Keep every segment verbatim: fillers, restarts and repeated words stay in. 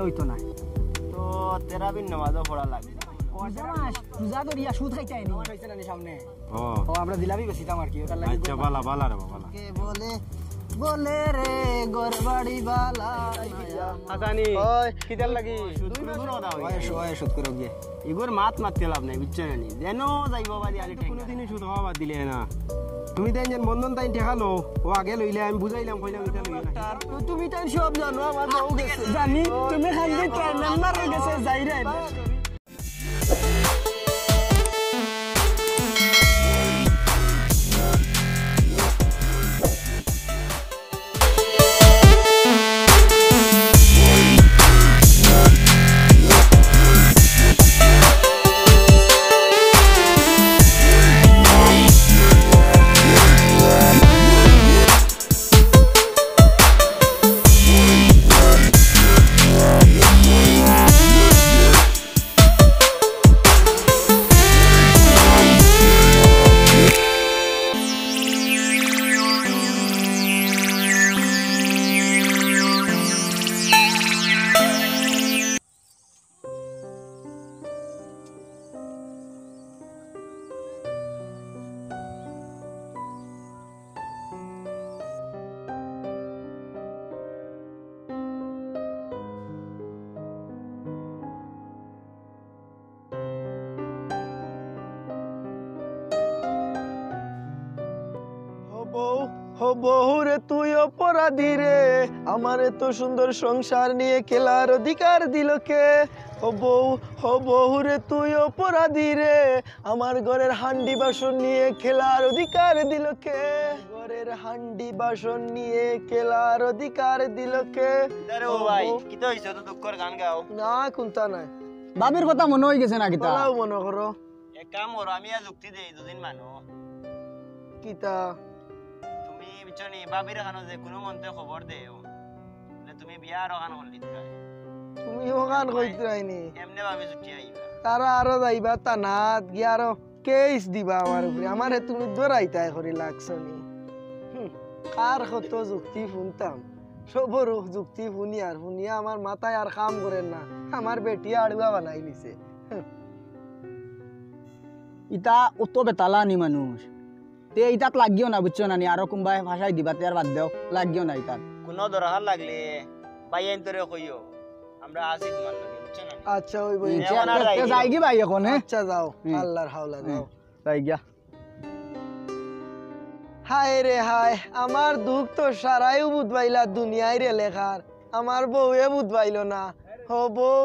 অইতো না। তো তেরাবির নামাজও পড়া লাগবে। রোজা মাস, রোজা ধরিয়া সুদ খাইতে আইনি। আমার হইছে না নি সামনে? ও। ও, আমরা জিলাপি বেচিতাম আর কি, ওটার লাগি আচ্ছা, বালা, বালা রে বাবা, বালা। কে বলে, বলে রে, ঘরবাড়ি বালা। আসানি, ওই। কিতার লাগি? সুদ করে বড় কথা হই। ওই, ওই, সুদ করে গিয়ে। ইগোর মাত মাততে লাভ নাই, বুঝছো না নি? যেন যাইবো বাড়ি আলি ঠেঙ্গা। কোনোদিনই সুদ খাওয়া বাদ দিলে না। তুমি তাইন যেন বন্ধন তাইন ঠেকালো, ও আগে লইলে আমি বুঝাইলাম, কইলাম এটা লইও না। তো তুমি তাইন সব জানো, আমার বউ গেছে। জানি, তুমি খালি তার নাম্বার হয়ে গেছে, যাই রে। ও বউ, ও বউ রে তুই অপরাধী রে, আমার এত সুন্দর সংসার নিয়ে খেলার অধিকার দিল কে? ও বউ, ও বউ রে তুই অপরাধী রে, আমার ঘরের হান্ডি বাসন নিয়ে খেলার অধিকার দিল কে? ঘরের হান্ডি বাসন নিয়ে খেলার অধিকার দিল কে? আরে ও ও ভাই, বউ। কিতা হইছে? তো দুঃখর গান গাও। না, কুন্তা নাই। ভাবির কথা মনো অই গেছে না কিতা? বলাও মনো করো। এক কাম করো, আমি আর যুক্তি দেই, দুদিন মানো। কিতা? তুমি বুঝছো নি, ভাবির কানো যে কোনো মন্তে খবর দেও, বলে তুমি বিয়া আরো খান করলি তোরা। তুমি ওখান কইতরাইনি। এমনে ভাবি ছুটি আইবা। তারা আরো যাইবা তা না, গিয়া আরো কেস দিবা আমার উপরে। আমারে তুমি দৌড়াইতাই করি লাগছো নি। হুম, কার কত যুক্তি শুনতাম, সবর যুক্তি শুনি আর শুনিয়া আমার মাথায় আর কাম করে না। আমার বেটিয়ে আড়ুয়া বানাই নিছে। ইতা অত বেতালা নি মানুষ। তে ইতাত লাগিও না, বুঝছো না নি? আরো কুনবায় ফাঁসাই দিবা, তে আর বাদ দেও, লাগিও না ইতাত। কোনো দরকার লাগলে ভাইয়াইন্তরে কইও, আমরা আছি তোমার লগে, বুঝছো না নি? আচ্ছা, ওই বই। হুম, এখন আর তে যাইগি ভাই এখন, হ্যাঁ? আচ্ছা, যাও, হুম। আল্লাহর হাওলা, হুম। যাও। যাই গিয়া। হায় রে হায়, আমার দুঃখ তো সারাইও বুঝবাইলা দুনিয়ার লেখার, আমার বউয়ে বুঝবাইল না। ও বউ,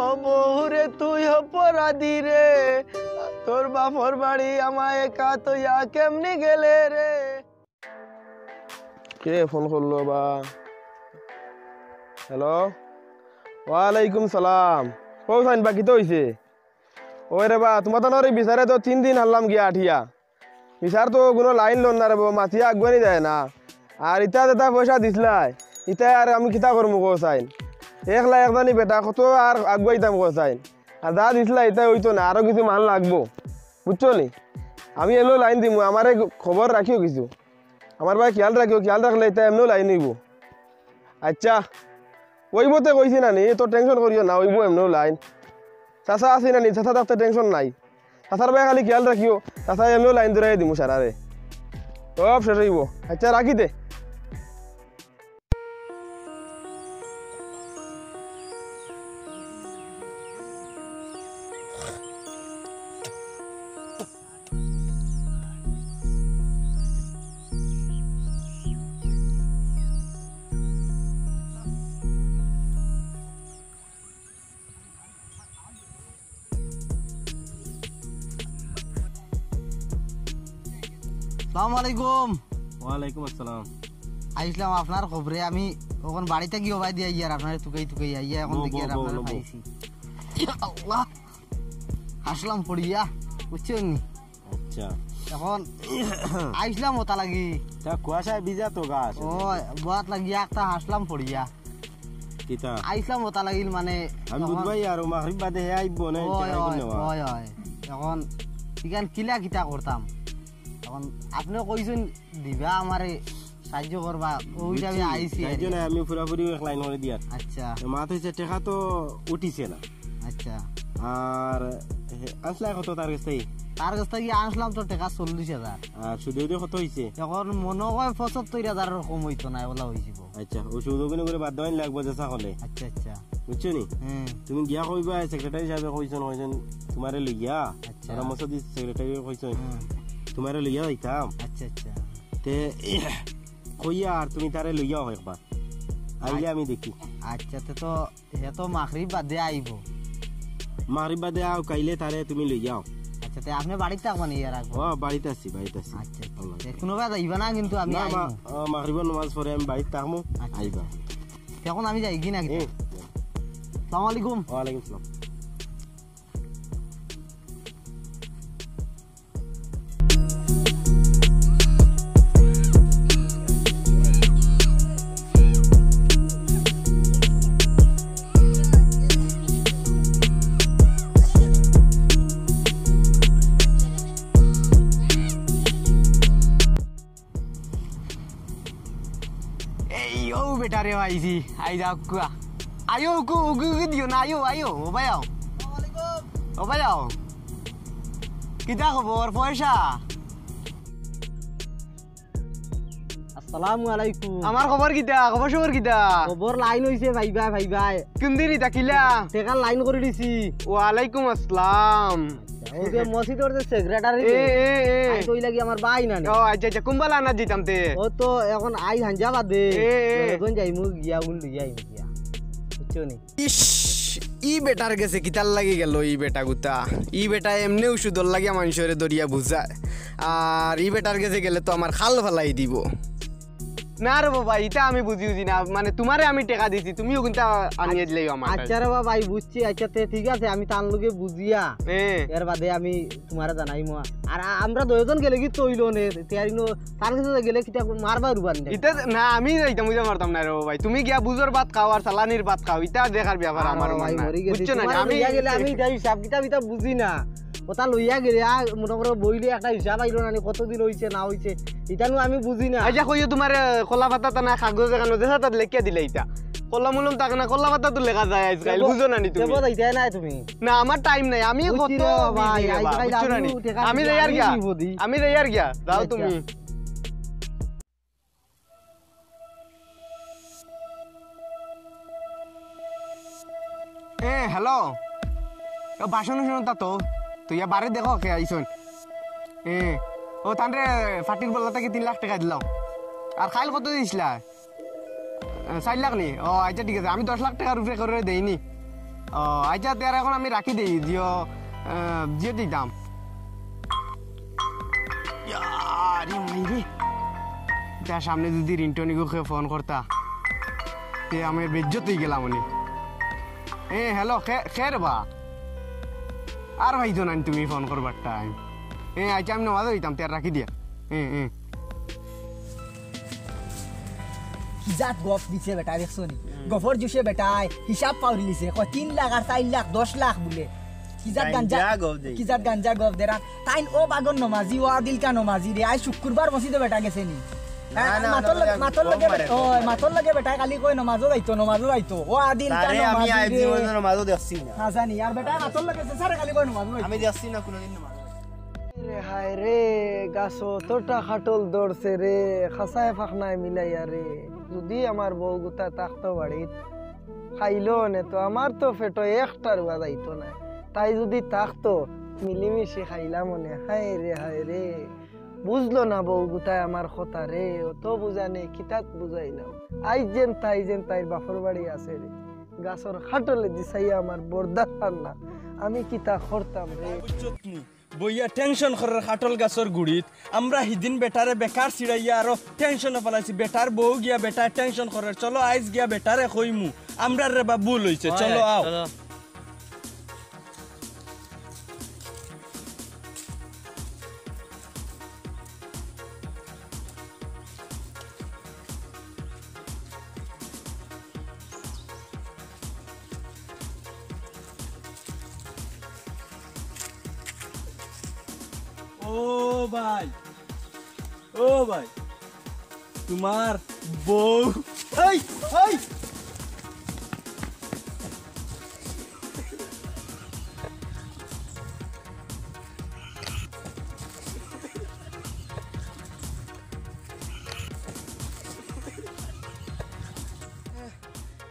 ও বউ রে তুই অপরাধী রে, তোর বাপর বাড়ি আমায় একা থইয়া কেমনে গেলে রে? কে ফোন করলো বা? হ্যালো, ওয়ালাইকুম সালাম। কও চাইন বা, কিতা অইছে? ওই রে বা, তোমার তানর এই বিচারে তো তিন দিন হারলাম গিয়া আটিয়া। বিচার তো কোনো লাইন লন না রে বা, মাতিয়া আগুয়ানি যায় না। আর ইতা যেতা পয়সা দিছলায়, ইতা আর আমি কিতা করমু কও চাইন? একলা একজনই বেটা, কত আর আগুয়াইতাম কও চাইন? আর যা দিছলায়, ইতা অইতো না, আরো কিছু মান লাগবো, বুঝছো নি? আমি এমনেউ লাইন দিমু, আমারে খবর রাখিও কিছু, আমার বায় খেয়াল রাখিও, খেয়াল রাখলে ইতা এমনেউ লাইন অইবো। আচ্ছা, অইবো তে কইছি না নি, তো টেনশন করিও না, অইবো এমনেউ লাইন। চাচা আছি না নি, চাচা থাকতে টেনশন নাই। চাচার বায় খালি খেয়াল রাখিও, চাচা এমনেউ লাইন ধরাই দিমু সারারে। সব শেষ অইবো। আচ্ছা, রাখি তে। সালামু আলাইকুম। ওয়ালাইকুম আসসালাম। আইছলাম আপনার খবরে, আমি অখন বাড়িত গিয়া বাই দিয়া ইয়ার আপনারে তুকাই তুকাই আইয়া অখন বউ, দেখি বউ, আর বউ, আপনারে বউ। পাইছি। আল্লাহ, হাসলাম পড়িয়া, বুঝছইন নি? আচ্ছা। অখন আইছলাম অতা লাগি। তা কুয়াশায় ভিজা তো গাছ। ও, বওয়াত লাগিয়া একটা হাসলাম পড়িয়া। কিতা? আইছলাম অতা লাগিল মানে, আমি অখন বুঝবাই আর ও মাগরিব বাদে হে আইবো না, ওই, ওই, ওই। অখন ইখান কিলা কিতা করতাম? অখন আপনে কইছইন দিবা আমারে সাহায্য করবা, ওই হিসাবে বুঝছি, আইছি আর সাহায্য কি। নাই, আমি পুরাপুরি এক লাইন করি দিয়ার। আচ্ছা। এ মাত হইছে, টেকা তো উঠিছে না। আচ্ছা। আর, হে, আনছলা কত তার গেছ থাকি? তার গেছ থাকি আনছলাম তো টেকা চল্লিশ হাজার। আর সুদে উদে কত হইছে? এখন মনো কয় পঁচাত্তর হাজারর কম হইতো না, ওলা হইযিবো। আচ্ছা, ও সুদ ওগুনে করে বাদ দেওয়াই লাগবো, যেসা হলে। আচ্ছা, আচ্ছা। বুঝছো নি? হুম। তুমি গিয়া কইবা, সেক্রেটারি সাহেবে কইছন, কইছন, তোমারে লইয়া, আচ্ছা। তারা মসজিদ সেক্রেটারি কইছন, হুম। তোমারে লইয়া যাইতাম। আচ্ছা, আচ্ছা। তে, কইয়া আর তুমি তারে লইয়াও একবার। আইলে আমি দেখি। আচ্ছা, তে তো, হে তো মাগরিব বাদে আইবো। মাগরিব বাদে আও, কাইলে তারে তুমি লইয়াও। আচ্ছা, তে আপনে বাড়িত থাকবা নি এর আগে? ও, বাড়িত আছি, বাড়িত আছি। আচ্ছা, আচ্ছা। আল্লাহ। তে কুনুবায় যাইবা না কিন্তু আমি না, আইমু। মা-, আ, মাগরিবর নামাজ পড়ে আমি বাড়িত থাকমু, আচ্ছা, আইবা। আচ্ছা। তে এখন আমি যাইগি না কিতা? এ। আসসালামু আলাইকুম। ওয়ালাইকুম আসসালাম। এই ও বেটারে আইছি, আই যাও কুয়া। আয়ো, উকু, উকু, উকু দিও না, আয়ো, আয়ো, ও ভাই আও। ও ভাই আও। কিতা খবর, পয়সা? আসসালামু আলাইকুম। আমার খবর কিতা? খবর সবর কিতা? খবর লাইন হইছে ভাই ভাই, ভাই ভাই। কোন দিন ইতা কিলা? টেকার লাইন করি দিছি। ওয়ালাইকুম আসসালাম। আচ্ছা, ও যে মসজিদর যে সেক্রেটারি এ, রে, এ, এ। আই কই লাগি আমার ভাই না নি? ও, আচ্ছা, আচ্ছা, কুম্বালা না দিতাম তে। ও তো এখন আই হাঞ্জা বাদে। এ, এ। এখন যাইমু গিয়া, উন লইয়া আইমু গিয়া। বুঝছো নি? ইস, ই বেটার গেছে কিতার লাগি গেল ই বেটা গুতা? ই বেটা এমনেউ সুদর লাগিয়া মানষরে ধরিয়া বুঝায়, আর ই বেটার গেছে গেলে তো আমার খাল ফালাই দিবো। না রে বাবা, ইতা আমি বুঝি বুঝি না, মানে তুমারে আমি টেকা দিছি, তুমিও কিন্তু আনিয়া দিলাইও আমার। আচ্ছা রে বাবা, ভাই বুঝছি, আচ্ছা তে ঠিক আছে, আমি তার লগে বুঝিয়া এ। এর বাদে আমি তুমারে জানাইমু। আর আ-, আমরা দুইজন গেলে কিতা অইলো নে, তে আর ইনো তার গেছে গেলে কিতা মারবা রুবান দে। ইতা না, আমি যাইতাম, অইতা মারতাম না রে বাবা ভাই। তুমি গিয়া বুঝর ভাত খাও আর চালানির ভাত খাও, ইতা দেখার ব্যাপার আরে আমার বাবা, মন আমি না। মরি গেছি। বুঝছো না? তুমারে আমি লইয়া গেলে আমি ইতা হিসাব কিতাব ইতা বুঝি না। কথা লইয়া গেলে, আ, মনে করো বইলে একটা হিসাব আইলো না নি, কতদিন অইছে না অইছে, ইতা নু আমি বুঝি না। আচ্ছা, কইও তুমার, এ, কলা পাতা তা না, কাগজ এখানো, যেসা তাত লেখিয়া দিলে ইতা। কলম উলম থাকে না, কলা পাতা তো লেখা যায় আজকাল, বুঝো না নি তুমি? যাইতায় না তুমি? না, আমার টাইম নাই, আমি বুঝছি কত রে বাবা, busy রে বাবা, আজকাল বুঝছো না নি? আমি টেকা আমি দিছি, যাই আর আমি গিয়া। বিপদী। আমি যাই আর গিয়া। যাও আচ্ছা। তুমি। এ, হ্যালো। ও, বাসন উসন তা তো। তুই ইয়া বারে দেখো কে আইছন। এ, ও তানরে ফাটির বল্লা থাকি তিন লাখ টেকা দিলাম। আর কাইল কত দিছলা? এ, চাইর লাখ নি? ও, আচ্ছা, ঠিক আছে। আমি দশ লাখ টেকার উপরে করে দেইনি। ও, আচ্ছা, তে আর এখন আমি রাখি দেই, জিও, এ, জিও দিতাম। ইয়া, আরে মাই রে। তার সামনে যদি রিন্টনিগুকে ফোন করতা, তে আমি বেইজ্জত অই গেলাম উনি। এ, হ্যালো, খে-, খের বা? আর ভাই তো নাই তুমি ফোন করবার টাইম। এ, আচ্ছা, আমি নমাজো যাইতাম, তে আর রাখি দিয়া। এ, এ। কি জাত গফ দিছে বেটা, দেখছো নি? হুম। গফর জুশে বেটায় হিসাব পাউরি দিছে, কয় তিন লাখ আর চাইর লাখ, দশ লাখ বুলে। কি জাত গাঞ্জা, গাঞ্জা গফ দেয়। কি জাত গাঞ্জা গফ দেরা। তাইন ও বাগর নমাজি, ও আদিল কা নমাজি রে, আইজ শুক্রবার মসজিদো বেটা গেছে নি? না, হ্যাঁ, না, মাতর না, লগে, না, মাতর গফ লগে মারে, বেটা, গফ ওই, মারে। মাতর লগে বেটায় খালি কয় নমাজো যাইতো, নমাজো যাইতো। ও আদিল কা তারে আমি নমাজি আইজ রে। জীবনে নমাজো দেখছি না। না জানি, আর বেটায় মাতর লগে গেছে, স্যারে খালি কয় নমাজো যাইতো। আমি দেখছি না কোনোদিন নমাজো যাইতো। রে হায় রে, গাছো অতটা খাটল ধরছে রে, খাসায় ফাখনায় মিলাইয়া রে। যদি আমার বউ গুতা থাকতো বাড়িত, খাইলো অনে তো, আমার তো পেটো একটা রুয়া যাইতো না। তাই যদি থাকতো, মিলিমিশি খাইলাম অনে। হায় রে, হায় রে, বুঝলো না বউ গুতায় আমার কথা রে, অত বুঝা নেই, কিতাত বুঝাইলাম। আইজ যেন তাই যেন তাইর বাপর বাড়ি আছে রে, গাছর খাটলে দিছাইয়া আমার বরদাস্ত আর না, আমি কিতা করতাম রে। বুঝছত নি? বইয়া টেনশন করের খাটল গাছর গুড়িত। আমরা হিদিন বেটারে বেকার ছিড়াইয়া আরো টেনশনো ফালাইছি। বেটার বউ গিয়া বেটায় টেনশন করের। চলো আইজ গিয়া বেটারে কইমু। আমরার রে বা ভুল অইছে। ওই, চলো আও। চলো। ও ভাই, ও ভাই, তোমার বউ। এই, এই।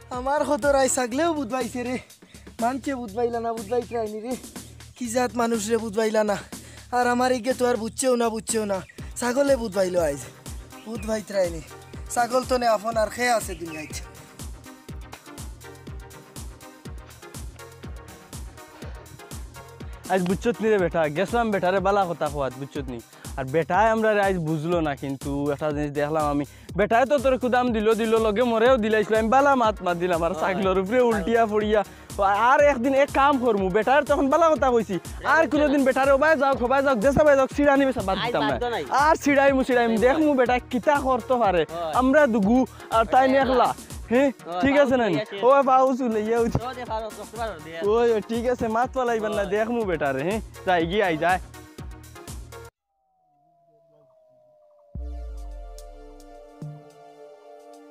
আমার খতর আইজ ছাগলেও বুধবাইছে রে। মানষে বুধবাইলা না, বুধবাইতরায়নি রে। কি জাত মানুষ রে, বুধবাইলা না। আর আমার ইগে তো আর বুঝছেও না, বুঝছেও না। ছাগলে বুধবাইলো আইজ। বুধবাইতরায়নি। ছাগল তো নে আফন আর খে আছে দুনিয়াত। আইজ বুঝছত নি রে বেটা, গেছলাম বেটারে বালা কথা কওয়াত, বুঝছত নি? আর বেটায় আমরারে আইজ বুঝলো না, কিন্তু একটা জিনিস দেখলাম আমি, বেটায় তো তোরে কুদাম দিলো দিলো, লগে মরেও দিলাইছিল, আমি বালা মাত মাত দিলাম, আর ছাগলর উপরে উল্টিয়া পড়িয়া। ও, আর একদিন এক কাম করমু, বেটার তখন বালা কথা কইছি, আর কুনুদিন বেটারে ওবায় যাউক, হবায় যাউক, যেসাবায় যাউক, ছিড়ানি বেশা বাদ দিতাম না। আর ছিড়াইমু, ছিড়াইমু, দেখমু বেটা কিতা করতো পারে। আমরা দুগু আর তাইন একলা। হ্যাঁ, ঠিক আছে না নি? ও বাবু চলে ইয়া উঠি। ওই, ওই, ঠিক আছে, মাত ফালাইবার না, দেখমু বেটারে। হ্যাঁ, যাই গিয়া আই যায়।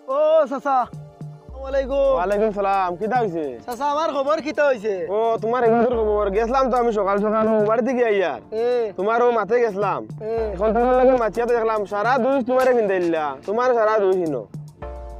ও চাচা, আসসালামু আলাইকুম। ওয়ালাইকুম সালাম, কিতা অইছে? চাচা, আমার খবর কিতা অইছে? ও, তোমার এগুলোর খবর। গেছলাম তো আমি সকাল সকাল, ও বাড়ি থাকি আইয়ার। এ। তোমার ও মাতে গেছলাম। এ। এখন তোমার লগে মাতিয়া তো দেখলাম, সারা দুষ তোমারে ফিন্দাইলা। তোমার সারা দুষ হিনো।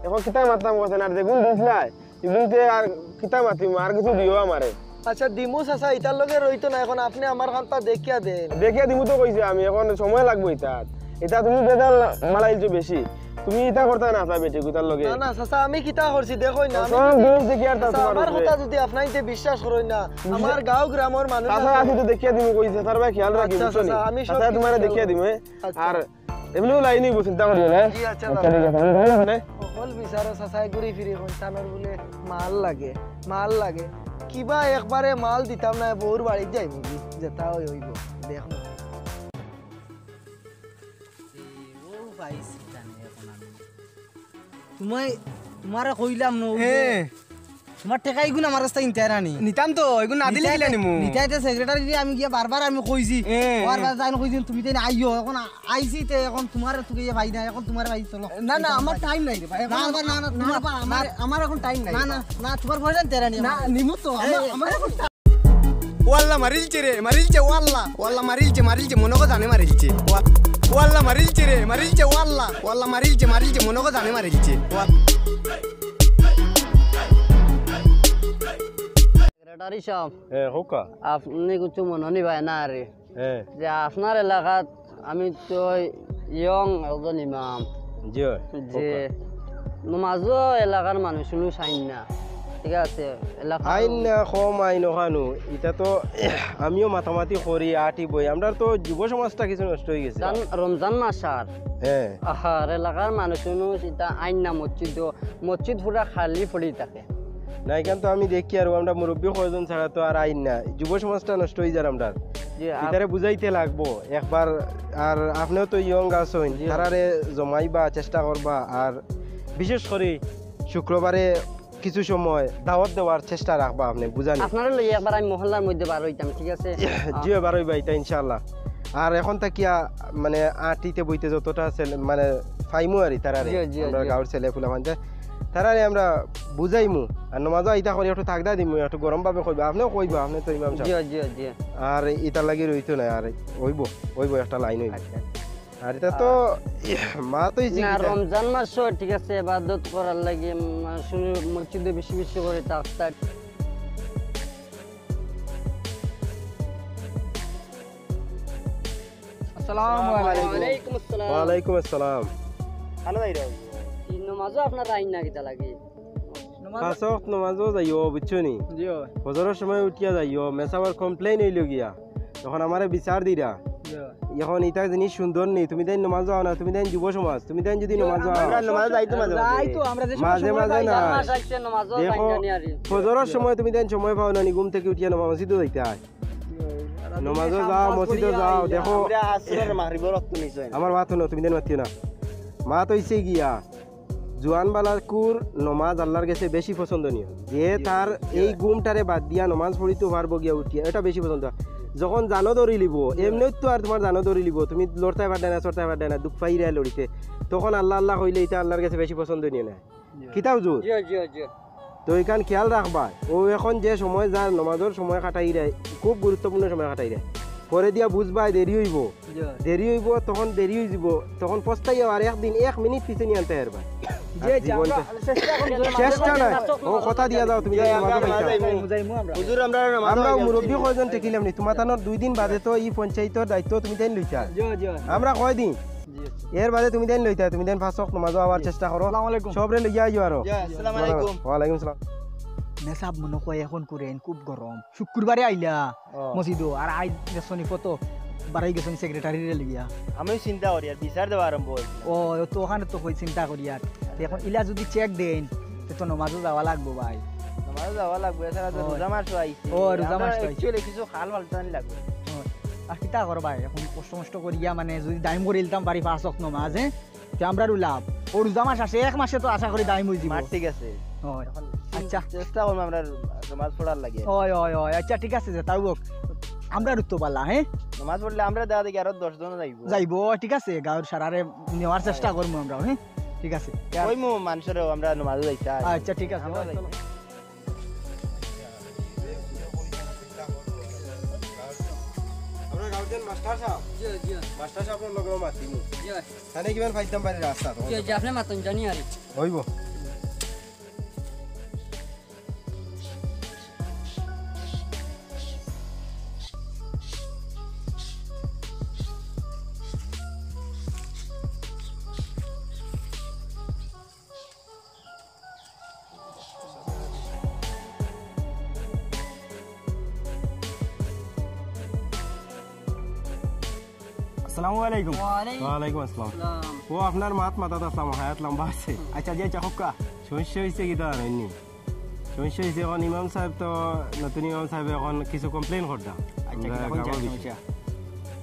এখন কিতা মাততাম কথা না, আর যেগুন দিছলাই, ইগুনতে আর কিতা মাতিম, আর কিছু দিও আমারে। আচ্ছা, দিমু চাচা, ইতার লগে রইতো না, এখন আপনে আমার খানটা দেখিয়া দেন। দেখিয়া দিমু তো কইছি আমি, এখন সময় লাগবো ইতাত। ইতা তুমি বেজাল মালাইলছো বেশি। তুমি ইতা করতা না, তা বেটি, ইতার লগে। না, না, চাচা, আমি কিতা করছি, দেখইন না, আমি সব যদি দোষ দেখি আর তা চাচা, তোমার আমার উপরে। কথা যদি আপনাইতে বিশ্বাস করইন না, আমার গাঁও গ্রামর মানুষ চাচা আছে। আমি তো দেখিয়া দিমু কইছি, তার ভাই খেয়াল রাখি, আচ্ছা, বুঝছো নি? চাচা, আমি সব চাচা কিছু তোমারে খেয়াল দেখিয়া রাখি। দিমু, এ? আচ্ছা। আর এমনিও লাইন অইবো, চিন্তা করিও না, এ? জি, আচ্ছা, আচ্ছা, চাচা। ঠিক আছে, আমি যাই ওখানে। অকল বিচারো চাচায় ঘুরি ফিরি কইন, তানোর বুলে মাল লাগে, মাল লাগে। কিবা একবারে মাল দিতাম না, বউর বাড়িত যাইমু গি, যেতা অই অইবো, দেখমু। এ, ও পাইছি জানি এখন আমি। তোমায়, তোমারে কইলাম না, ওই যে হ্যাঁ। তোমার টেকা ইগুন আমার কাছ থাকি নিতায় না নি? নিতাম তো, ইগুন না দিলে কিলা নিমু? নিতাইতে সেক্রেটারিরে আমি গিয়া বারবার আমি কইছি। এ। বারবার যাইন কইছি, তুমি তাইন আইও। এখন আ-, আইছি তে এখন তোমার তুকে ইয়ে ভাই না, এখন তোমার ভাই চলো। না, না, আমার টাইম নাই রে ভাই। না, না, না, না, তোমার না, বা-, আমার, না, আমার এখন টাইম নাই না, রে না, ভাই। না, তোমার পয়সা নিতায় না নি না, আমার। নিমু তো, আমার, এ। আমার এখন টা- ওয়াল্লা মারিলছে রে, মারিলছে ওয়াল্লা, ওয়াল্লা মারিলছে, মারিলছে, মনে কো জানে মারিলছে। ওয়া-, ওয়াল্লা মারিলছে রে, মারিলছে ওয়াল্লা, ওয়াল্লা মারিলছে, মারিলছে, মনে কো জানে মারিলছে। ওয়া- সেক্রেটারি সাব, এ, হোকা। আপনে কিছু মনো নিবায় না রে। এ। যে আপনার এলাকাত আমি তো ইয়ং একজন ইমাম। জি, অয়। যে হোকা। নমাজও এলাকার মানুষ হুনো আইন না। ঠিক আছে, এলাকার আইন না, কম আইন ওখানো। ইতা তো আমিও মাতামাতি করি, আটি বই। আমরার তো যুব সমাজটা কিছু নষ্ট অই গেছে। জান-, রমজান মাস আর। হ্যাঁ। আর এলাকার মানুষ হুনো ইতা আইন না মসজিদও। মসজিদ পুরা খালি পড়ি থাকে। না, ইখান তো আমি দেখি আর আমরা মুরব্বি কয়জন ছাড়া তো আর আইন না। যুব সমাজটা নষ্ট অই যার আমরার। জি, আপ- ইতারে বুঝাইতে লাগবো একবার। আর আপনেও তো ইয়ং আছইন, জি। তারারে জমাইবা, চেষ্টা করবা। আর বিশেষ করি শুক্রবারে কিছু সময় দাওয়াত দেওয়ার চেষ্টা রাখবা আপনে, বুঝানি। আপনারে লইয়া একবার আমি মহল্লার মধ্যে বার অইতাম, ঠিক আছে? জি, বার অইবা ইতা ইনশাআল্লাহ। আর এখন থাকিয়া মানে আটিতে বইতে যতটা ছেলে, মানে পাইমু আর কি তারারে, জি, জি, আমরা জি। গাঁওর ছেলে ফুলা মানতে তারারে আমরা বুঝাইমু। আর নমাজও আইতা করি একটু তাগদা দিমু, একটু গরম ভাবে কইবা, আপনেও কইবা, আপনে তো ইমাম সাব। জি, জি, জি। আর ইতার লাগি রইতো না, আর অইবো, অইবো একটা লাইন অইবো। আচ্ছা। আর ইতা তো, আহ, মা তো ইসি না, কিতা? রমজান মাস, ঠিক আছে, ইবাদত করার লাগি, উম, শুধু মসজিদে বেশি বেশি করে তাক তাক। আসসালামু আলাইকুম। ওয়ালাইকুম আসসালাম। ওয়ালাইকুম আসসালাম। ভালা যাইরা? এই নমাজও আপনার আইন না কিতা লাগি? নমাজ পাঁচ ওয়াক্ত নমাজও যাইও, বুঝছো নি? জি অয়। ফজরর সময় উঠিয়া যাইও, মেসাবর complain অইলো গিয়া। তখন আমারে বিচার দিরা। জি অয়। এখন ইতা জিনিস সুন্দর নি, তুমি তাইন নমাজও আও না, তুমি তাইন যুব সমাজ, তুমি তাইন যদি জি, নমাজও আও। আমরা নমাজ যাইতো মাঝে মাঝে। যাইতো, আমরা যে সময় মাঝে সময় মাঝে পাই, না। জামাত আসছে, নমাজও দেখো, যাই না নি আর। ফজরর জি। সময় তুমি তাইন সময় পাও না নি, ঘুম থাকি উঠিয়া নমাজ মসজিদও যাইতায়। নমাজও যাও, মসজিদও যাও, দেখো। আমরা আসরের মাগরিবর ওয়াক্ত মিস অয় না। আমার মাত হুনো, তুমি দেন মাতিও না। মাত অইছে গিয়া, জুয়ান বালাকুর নমাজ আল্লার গেছে বেশি পছন্দনীয়। যে তার এই ঘুমটারে বাদ দিয়া নমাজ পড়িতো পারবো গিয়া উঠিয়া, ইটা বেশি পছন্দ। যখন জানো ধরি লিব, এমনিও তো আর তোমার জানো ধরি লিব, তুমি লড়তায় পারতায় না, চড়তায় পারতায় না, দুখ পাইরায় লড়িতে, তখন আল্লাহ আল্লাহ কইলে ইটা আল্লাহর গেছে বেশি পছন্দনীয় নায়। কিতা হুজুর? জি, জি, জি। তো ইখান খেয়াল রাখবায়, অউ এখন যে সময় যার নমাজর সময় কাটাইরায়, খুব গুরুত্বপূর্ণ সময় কাটাইরায়, পরে দিয়া বুঝবায় দেরি অইবো, জি। দেরি অইবো, তখন দেরি অইযিবো, তখন পস্তাইয়া আর একদিন এক মিনিট পিছে নিয়া আনতে পারবায়। জি, আর জি, জীবনটা আমরা চেষ্টা করি। চেষ্টা নাই, ও কথা দিয়া যাও তুমি, জি, আমরা নমাজও নামাজ পাইতায়। যাইমু। যাইমু আমরা। হুজুর, আমরা নমাজ আমরা যাইমু। মুরব্বি কয়জন ঠেকিলাম নি, তোমার তানোর দুই দিন বাদে তো ই পঞ্চায়েতর দায়িত্ব তুমি তাইন লইতা। জি, জি। আমরা কয়দিন? জি, জি। এর বাদে তুমি তাইন লইতা, তুমি তাইন পাঁচ ওয়াক্ত নমাজও আবার চেষ্টা করো। আসসালামু আলাইকুম। সবরে লইয়া আইও আরো। জি, আসসালামু আলাইকুম। ওয়ালাইকুম সালাম। মেসাব মনে কয় এখন করেন খুব গরম। শুক্রবারে আইলা ও। মসজিদও, আর আইজ গেছনি কত বাড়াই গেছনি সেক্রেটারিরে লইয়া। আমি চিন্তা করি আর বিচার দেওয়া আরম্ভ অইছে। ও, তো ওখানে তো কই চিন্তা করি আর। এখন ইলা যদি চেক দেন, তে তো নমাজও যাওয়া লাগবো ভাই। নমাজও যাওয়া লাগবো, এছাড়া তো ও। রোজা মাসও আইছে। ও, রোজা আমরা মাস তো আইছে। Actually কিছু খাল ফালতানি লাগবো। ও, আর কিতা কর ভাই, এখন কষ্ট মষ্ট করিয়া মানে যদি দাইম করি দিতাম পারি পাঁচ ওয়াক্ত নমাজ, হ্যাঁ? তে আমরারও লাভ। ও রোজা মাস আছে, এক মাসে তো আশা করি দাইম অইযিবো। মার ঠিক আছে। হয়। এখন আচ্ছা। চেষ্টা করমু আমরা নমাজ পড়ার লাগি। হয়, হয়, হয়। আচ্ছা, ঠিক আছে, যে তাও হোক। আমরারও তো বালা, হ্যাঁ? নমাজ পড়লে আমরা দেখা দেখি আরো দশ জন যাইবো। যাইবো, ঠিক আছে, গাঁওর সারারে নেওয়ার চেষ্টা করমু আমরাও, হ্যাঁ? ঠিক আছে। কইমু মানুষরেও আমরা নমাজও যাইতা। আচ্ছা, ঠিক আছে। আমরা যাইতাম। আমরা গার্জিয়ান মাস্টার সাহেব। জি, জি। মাস্টার সাহেবর লগে মাতিমু। জি। তাইলে কিমান পাইতাম পারি রাস্তা তো? জি, জি, আপনি মাতইন, জানি আর। অইবো। আসসালামু আলাইকুম। ওয়ালাইকুম ওয়ালাইকুম আসসালাম। আসসালাম। ও, আপনার মাত মাথাত আসলাম, হায়াত লম্বা আছে। আচ্ছা, জি, আচ্ছা, হক্কা। সমস্যা অইছে কিতা জানইননি? সমস্যা অইছে এখন ইমাম সাহেব তো, নতুন ইমাম সাহেব এখন কিছু complain কররা। আচ্ছা, আমরা কিতা কইন গাঁওর বিষয়ে।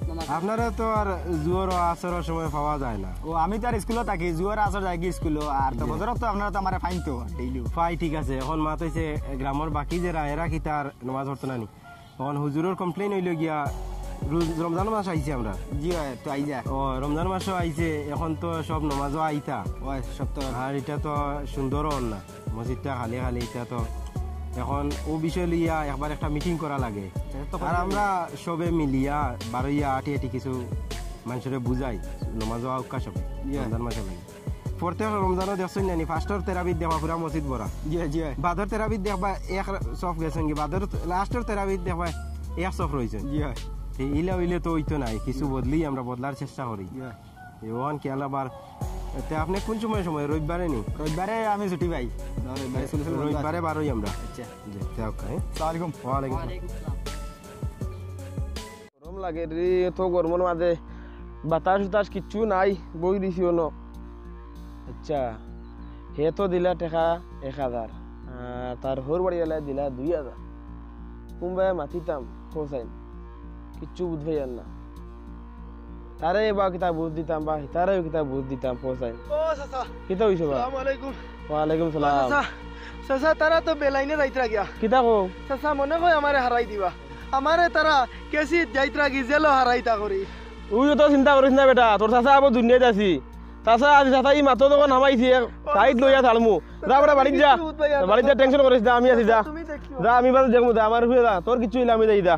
সমস্যা? আপনারে তো আর জুহর ও আসরর সময় পাওয়া যায় না। ও, আমি তো আর স্কুলো থাকি, জুহর আসর যাইগি স্কুলো, আর তো জি। বছরত তো আপনারা তো আমারে পাইন তো, daily। পাই, ঠিক আছে। এখন মাত অইছে, গ্রামর বাকি যেরা, এরা কিতা আর নমাজ পড়তো না নি? এখন হুজুরর complain অইলো গিয়া, রোজ-, রমজান মাস আইছে আমরা। জি অয়, তো আইজা। ও, রমজান মাসও আইছে, এখন তো সব নমাজও আইতা। অয়, সব তো। আর ইটা তো সুন্দর অর না, মসজিদটা খালি খালি, ইটা তো। এখন অউ বিষয় লইয়া একবার একটা meeting করা লাগে। আর আমরা সবে মিলিয়া বারইয়া আটি আটি কিছু মানষরে বুঝাই, নমাজও আউক্কা সবে, জি। রমজান মাসর লাগি। প্রত্যেক রমজানো দেখছইন নানি, first অর তেরাবিত দেখবা পুরা মসজিদ ভরা। জি, জি। বাদর তেরাবিত দেখবা এক সফ গেছইন গি, বাদর last অর তেরাবিত দেখবা এক সফ রইছইন। জি। তে ইলা অইলে তো অইতো নায়, কিছু বদলি আমরা বদলার চেষ্টা করি। জি। এ ওহান কি আলাবার, তে আপনে কুন সময় সময়, রবিবারে নি? রবিবারে আমি ছুটি পাই। রবিবারে স্কুল স্কুল বন্ধ আছে। রবিবারে বারই আমরা। আচ্ছা। জি, যাউক, হ্যাঁ। আসসালামু আলাইকুম। ওয়ালাইকুম আসসালাম। ওয়ালাইকুম আসসালাম। গরম লাগে রে, এত গরমর মাঝে বাতাস উতাস কিচ্ছু নাই, বই দিছি অনো। আচ্ছা, হে তো দিলা টেকা এক হাজার, আর তার হউর বাড়ি আলায় দিলা দুই হাজার। কুনবায় মাতিতাম, কও চাইন, কিচ্ছু বুঝ পাইয়ার না। তারে বা কিতা বুঝ দিতাম বা তারেও কিতা বুঝ দিতাম, কও চাইন। ও চাচা। কিতা অইছে বা? আসসালামু আলাইকুম। ওয়ালাইকুম সালাম। চাচা, চাচা, তারা তো বেলাইনে যাইতরা গিয়া। কিতা কও? চাচা, মনে কয় আমারে হারাই দিবা। আমারে তারা কেসিত যাইতরা গি জেলো হারাইতা করি। তুই অত চিন্তা করিস না বেটা, তোর চাচা আবো দুনিয়াত আছি। চাচা আছি, চাচা ই মাত্র যখন হামাইছি, এক সাইড লইয়া থাড়মু। যা বেটা, বাড়িত যা। বাড়িত যা, tension করিস না, আমি আছি, যা। তুমি দেখিও। যা, আমি বাদে দেখমু, যা, আমার উপরে যা। তোর কিচ্ছু অইলে আমি যাই, যা।